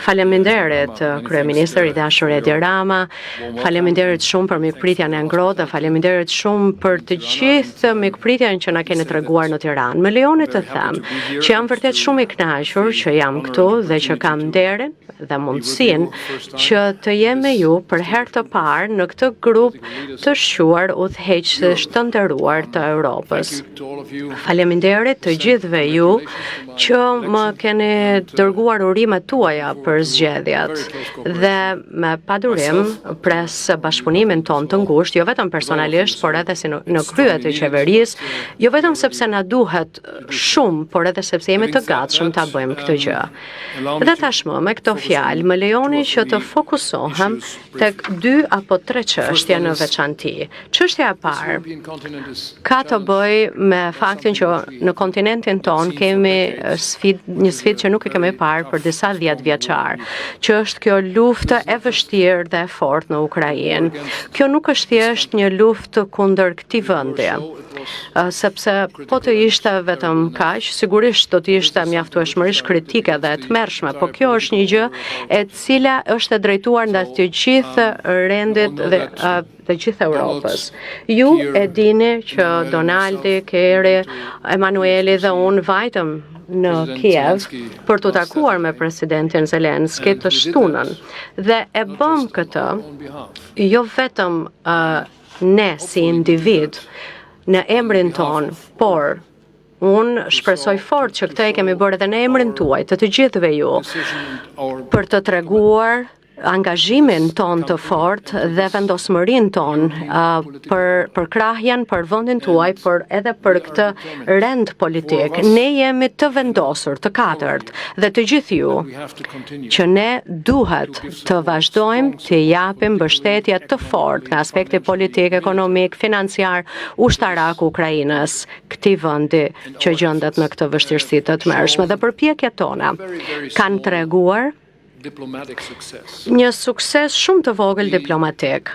Faleminderit, kryeministër i dashur Edi Rama. Faleminderit shumë për mikpritjen e ngrohtë dhe faleminderit shumë për të gjithë mikpritjen që na keni treguar në Tiranë. Më lejoni të them që jam vërtet shumë i kënaqur që jam këtu dhe që kam nderin dhe mundësinë që të jem me ju për herë të parë në këtë grup të shquar udhëheqësish të nderuar të Europës. Faleminderit të gjithëve ju që më keni dërguar urimet tuaja për zgjedhjet dhe me padurim pres bashkëpunimin ton të ngushtë, jo vetëm personalisht, por edhe si në krye të qeverisë, jo vetëm sepse na duhet shumë, por edhe sepse jemi të gatshëm ta bëjmë këtë gjë. Dhe tashmë me këto fjalë më lejoni që të fokusohem tek dy apo tre çështje në veçanti. Çështja e parë ka të bëjë me faktin që në kontinentin ton kemi një sfidë që nuk e kemi parë për disa 10 vjeçar, që është kjo luftë e vështirë dhe e fortë në Ukrainë. Kjo nuk është thjesht një luftë kundër këtij vendi, sepse po të ishte vetëm kaq, sigurisht do të ishte mjaftueshmërisht kritike dhe e tmerrshme, po kjo është një gjë e cila është e drejtuar nga të gjithë rendit dhe të gjithë Europës. Ju e dini që Donaldi, Keri, Emanueli dhe unë vajtëm në Kiev për të takuar me presidentin Zelenski të shtunën. Dhe e bëm këtë jo vetëm ne si individ në emrin ton, por unë shpresoj fort që këtë e kemi bërë edhe në emrin tuaj, të të gjithëve ju, për të treguar angazhimin ton të fort dhe vendosmërinë ton për përkrahjen për vendin tuaj, por edhe për këtë rend politik. Ne jemi të vendosur, të katërt, dhe të gjithë ju, që ne duhet të vazhdojmë të japim mbështetje të fortë nga aspekti politik, ekonomik, financiar, ushtarak Ukrainës, këtij vendi që gjendet në këtë vështirësi të tmerrshme, dhe përpjekjet tona kanë treguar një sukses shumë të vogël diplomatik.